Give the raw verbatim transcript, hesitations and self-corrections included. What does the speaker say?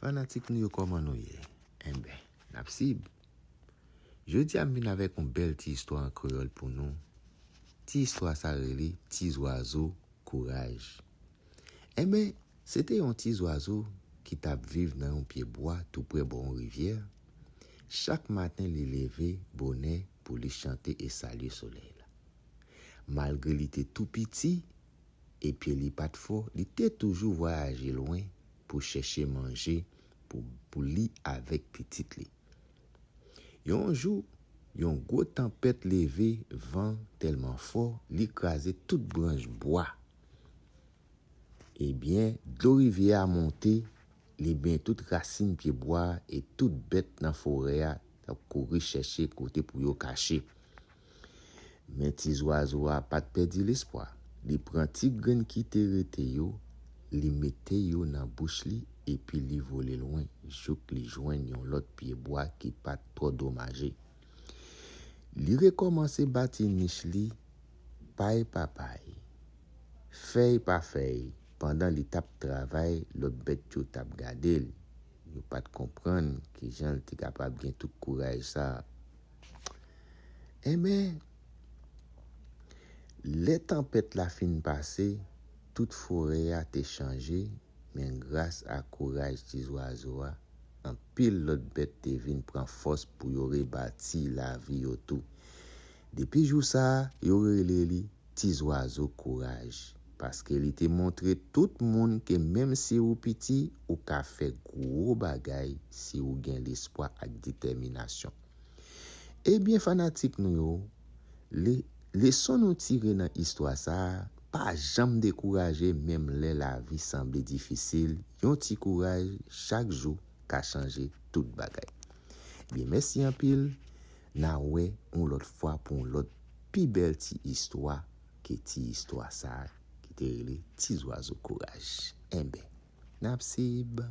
Fanatik nou yo, kòman nou ye? Enben, n ap sib. Jodi a, m vin avèk yon bèl ti istwa an kreyòl pou nou. Ti istwa sa rele Ti zwazo kouraj. Enben, se te yon ti zwazo ki t ap viv nan yon pye bwa tou prè bò yon rivyè. Chak maten, li leve bonè pou li chante e salye solèy la. Malgre li te tou piti, e pye li pa t fò, li te toujou vwayaje lwen pou chèche manje pou, pou li avèk pitit li. Yon jou, yon gwo tanpèt leve, van tèlman fò, li kraze tout branch bwa. Ebyen, dlo rivyè a monte, li benyen tout rasin pye bwa a, e tout bèt nan forè a t ap kouri chèche kote pou yo kache. Men ti zwazo a pa t pèdi lespwa. Li pran ti grenn ki te rete yo, li mete yo nan bouch li, epi li vole lwen jouk li jwenn yon lòt pye bwa ki pa t twò domaje. Li rekòmanse bati nich li, pay pa pay, fèy pa fèy. Pandan li t ap travay, lòt bèt yo t ap gade l. Yo pa t konprann kijan l te kapab gen tout kouraj sa a. Enben, lè tanpèt la fin pase, tout forè a te chanje, men gras a kouraj ti zwazo a, anpil lòt bèt te vin pran fòs pou yo rebati lavi yo tou. Depi jou sa a, yo rele li Ti Zwazo Kouraj, paske li te montre tout moun ke menm si ou piti, ou ka fè gwo bagay si ou gen lespwa ak detèminasyon. Ebyen, fanatik nou yo, le, leson nou tire nan istwa sa a, pa janm dekouraje, menm lè lavi sanble difisil, yon ti kouraj chak jou ka chanje tout bagay. Ebyen, mèsi anpil, n a wè yon lòt fwa pou yon lòt pi bèl ti istwa ke ti istwa sa a ki te rele Ti Zwazo Kouraj. Enben, n ap sib.